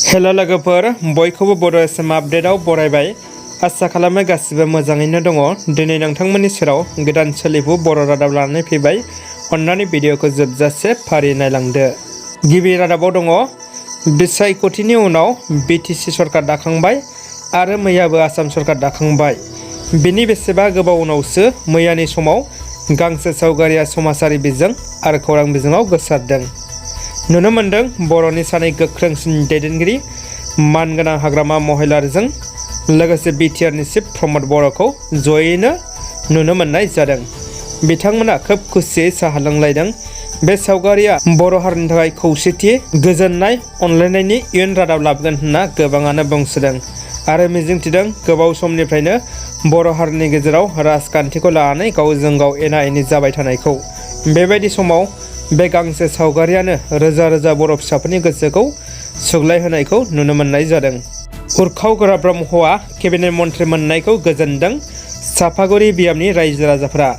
Hello लोगोफोर बयखौबो बड' एसएम आपडेटआव बरायबाय। आसा खालामो गासिबो मोजाङैनो दङ। दिनै नोंथांमोननि सेराव गोदान सोलिफु बर' रादाब लानानै फैबाय। अन्नानै भिडिअखौ जोबजासे फारि नायलांदो। गिबि रादाबाव दङ बिसायख'थिनि उनाव बिटिसि सरकार दाखांबाय आरो मैयाबो आसाम सरकार दाखांबाय। बिनि बेसेबा गोबाव उनावसो मैयानि समाव गांसे सावगारिया समाजारि बिजों आरो खौरां बिजोङाव गोसारदों। नुनो मोनदों बर'नि सानै गोख्रोंसिन दैदेनगिरि मानगोनां हाग्रामा महिलारजों लोगोसे बिटिआरनि चिफ प्रमद बर'खौ जयैनो नुनो मोननाय जादों। बिथांमोना खोब खुसियै साहा लोंलायदों। बे सावगारिया बर' हारिनि थाखाय खौसेथि, गोजोननाय, अनलायनायनि इयुन रादाब लाबोगोन होनना गोबाङानो बुंसोदों आरो मिजिंथिदों। गोबाव समनिफ्रायनो बर' हारिनि गेजेराव राजखान्थिखौ लानानै गावजों गाव एना एनि जाबाय थानायखौ बेबायदि समाव बे गांसे सावगारियानो रोजा रोजा बर' फिसाफोरनि गोसोखौ सुग्लायहोनायखौ नुनो मोननाय जादों। उरखावगोरा ब्रह्मआ केबिनेट मन्थ्रि मोननायखौ गोजोनदों सापागुरि बियाबनि रायजो राजाफोरा।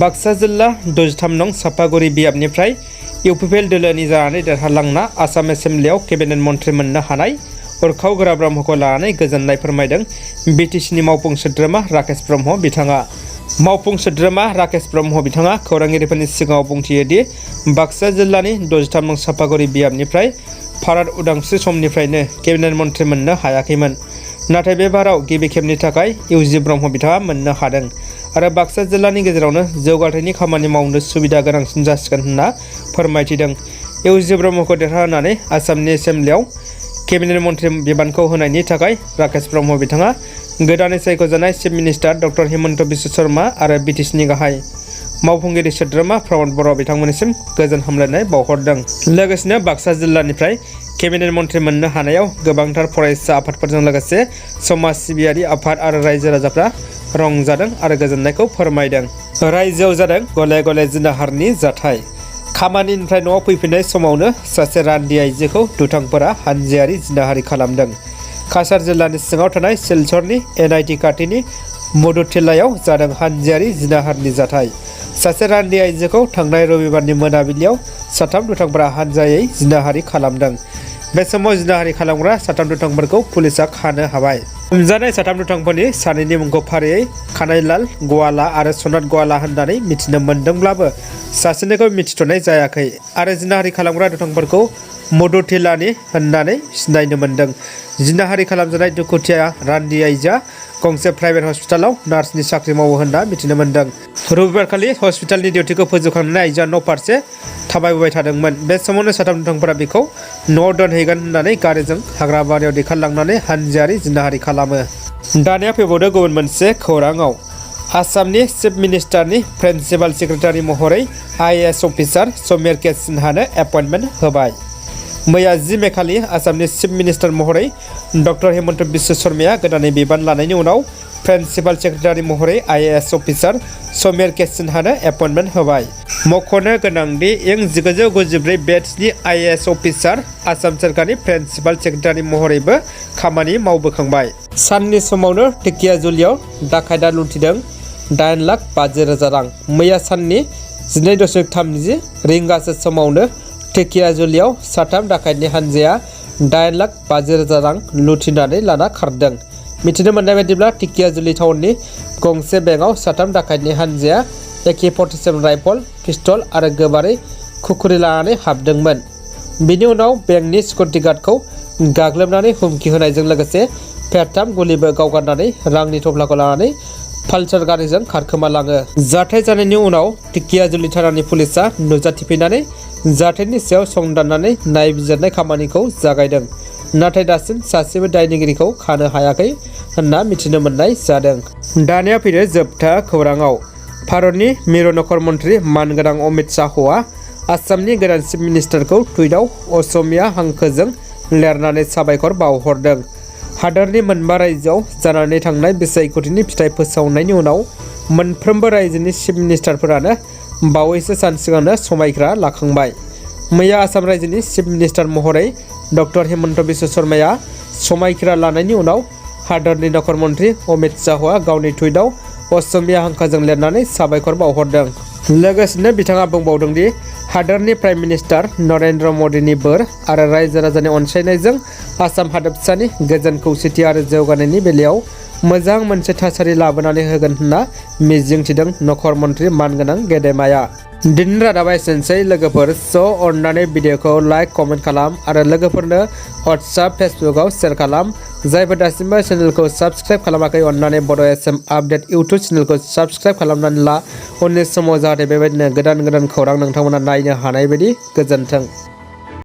बाक्सा जिल्ला 63 नं सापागुरि बियाबनिफ्राय इउपिपिएल दोलोनि जानानै देरहालांना आसाम एसेम्ब्लियाव केबिनेट मन्थ्रि मोननो हानाय उरखावगोरा ब्रह्मखौ लानानै गोजोननाय फोरमायदों बिटिसिनि मावफुं सोद्रोमा राकेश ब्रह्म बिथाङा। मावफुं सोद्रोमा राकेश ब्रह्म बिथाङा खौरांगिरिफोरनि सिगाङाव बुंथियोदि बाक्सा जिल्लानि 63 नं सापागुरि बियाबनिफ्राय भारत उदांस्रि समनिफ्रायनो केबिनेट मन्थ्रि मोननो हायाखैमोन, नाथाय बे बाराव गिबि खेबनि थाखाय इउजि ब्रह्म बिथाङा मोननो हादों आरो बाक्सा जिल्लानि गेजेरावनो जौगाथायनि खामानि मावनो सुबिदा गोनांसिन जासिगोन होनना फोरमायथिदों। इउजि ब्रह्मखौ देरहाहोनानै आसामनि एसेम्ब्लियाव केबिनेट मन्थ्रि बिबानखौ होनायनि थाखाय राकेश ब्रह्म बिथाङा गोदानै सायख'जानाय chief minister doctor Himanta Biswa Sharma आरो बिटिसिनि गाहाय मावफुंगिरि सोद्रोमा प्रमद बर' बिथांमोननिसिम गोजोन हामलायनाय बावहरदों। लोगोसेनो बाक्सा जिल्लानिफ्राय केबिनेट मन्थ्रि मोननो हानायाव गोबांथार फरायसा आफादफोरजों लोगोसे समाज सिबियारि आफाद आरो रायजो राजाफ्रा रंजादों आरो गोजोननायखौ फोरमायदों। रायजोआव जादों गले गले जिनाहारनि जाथाय। खामानिनिफ्राय न'आव फैफिननाय समावनो सासे रान्दि आइजोखौ दुथांफोरा हानजायारि जिनाहारि खालामदों। काछार जिल्लानि सिङाव थानाय सिलचरनि एनआइटि खाथिनि मुदुथिल्लायाव जादों हानजायारि जिनाहारनि जाथाय। सासे रान्दि आइजोखौ थांनाय रबिबारनि मोनाबिलियाव साथाम दुथांफोरा हानजायै जिनाहारि खालामदों। बे समाव जिनाहारि खालामग्रा साथाम दुथांफोरखौ पुलिसा खानो हाबाय। हमजानाय साथाम दुथांफोरनि सानैनि मुंखौ फारियै कानाइलाल गवाला आरो सनात गवाला होननानै मिथिनो मोनदोंब्लाबो सासेनिखौ मिथिथ'नाय जायाखै आरो जिनाहारि खालामग्रा दुथांफोरखौ मुदुथिल्लानि होननानै सिनायनो मोनदों। जिनाहारि खालामजानाय दुखुथिया रान्दि आइजोआ गंसे प्राइभेट हस्पिटालाव नार्सनि साख्रि मावो होनना मिथिनो मोनदों। रबिबारखालि हस्पिटालनि डिउटिखौ फोजोबखांनानै आइजोआ न' फारसे थाबायबोबाय थादोंमोन। बे समावनो साथाम दुथांफोरा बेखौ न'आव दोनहैगोन होननानै गारिजों हाग्राबारियाव दैखारलांनानै हानजायारि जिनाहारि खालामो। दानिया फैबावदो गुबुन मोनसे खौराङाव। आसामनि चिफ मिनिस्टारनि प्रिन्सिपाल सेक्रेटारि महरै आइएएस अफिसार समीर के सिन्हानो एपइन्टमेन्ट होबाय। मैया 10 मे खालि आसामनि चिफ मिनिस्टार महरै डक्टर हिमन्त बिश्व शर्माया गोदानै बिबान लानायनि उनाव प्रिन्सिपाल सेक्रेटारि महरै आइएएस अफिसार समीर के सिन्हानो एपइन्टमेन्ट होबाय। मख'नो गोनांदि इं 1994 बेट्सनि आइएएस अफिसार आसाम सोरखारनि प्रिन्सिपाल सेक्रेटारि महरैबो खामानि मावबोखांबाय। साननि समावनो ढेकियाजुलियाव डाकाइतआ लुथिदों 8,50,000 रां। मैया साननि 12:30 रिंगासो समावनो ढेकियाजुलियाव साथाम डाकाइतनि हानजाया 8,50,000 रां लुथिनानै लाना खारदों। मिथिनो मोननाय बायदिब्ला ढेकियाजुलि टाउननि गंसे बेंकआव साथाम डाकाइतनि हानजाया AK-47 राइफल, पिस्तल आरो गोबारै खुखुरि लानानै हाबदोंमोन। बिनि उनाव बेंकनि सिकिउरिटि गार्डखौ गाग्लोबनानै हुमखि होनायजों लोगोसे फेरथाम गुलिबो गावगारनानै रांनि थफ्लाखौ लानानै पालसार गारिजों खारखोमालाङो। जाथाय जानायनि उनाव ढेकियाजुलि थानानि पुलिसा नुजाथिफैनानै जाथायनि सायाव संदाननानै नायबिजिरनाय खामानिखौ जागायदों, नाथाय दासिम सासेबो दायनिगिरिखौ खानो हायाखै होनना मिथिनो मोननाय जादों। दानिया फैदो जोबथा खौराङाव। भारतनि मिरु नखर मन्थ्रि मानगोनां अमित शाहआ आसामनि गोदान चिफ मिनिस्टारखौ टुइटाव असमिया हांखोजों लिरनानै साबायखर बावहरदों। हादोरनि मोनबा रायजोआव जानानै थांनाय बिसायख'थिनि फिथाइ फोसावनायनि उनाव मोनफ्रोमबो रायजोनि चिफ मिनिस्टारफोरानो बावैसो सान सिगांनो समायखिरा लाखांबाय। मैया आसाम रायजोनि चिफ मिनिस्टार महरै डक्टर हिमन्त बिश्व शर्माया समायखिरा लानायनि उनाव हादोरनि नखर मन्थ्रि अमित शाहआ गावनि टुइटाव असमिया हांखोजों लिरनानै साबायखर बावहरदों। लोगोसेनो बिथाङा बुंबावदों दि हादोरनि प्राइम मिनिस्टार नरेन्द्र मदिनि बोर आरो रायजो राजानि अनसायनायजों आसाम हादोरसानि गोजोन खौसेथि आरो जौगानायनि बेलायाव मोजां मोनसे थासारि लाबोनानै होगोन होनना मिजिंथिदों नखर मन्थ्रि मानगोनां गेदेमाया। दिनैनि रादाबा एसेनोसै लोगोफोर। स' अननानै भिडिअखौ लाइक कमेन्ट खालाम आरो लोगोफोरनो WhatsApp फेसबुकआव शेयार खालाम। जायफोर दासिमबो चेनेलखौ साबस्क्राइब खालामाखै अननानै बड' एसएम आपडेट इउटुब चेनेलखौ साबस्क्राइब खालामनानै ला। उननि समाव जाहाथे बेबायदिनो गोदान खौरां नोंथांमोना नायनो हानाय बायदि। गोजोन्थों।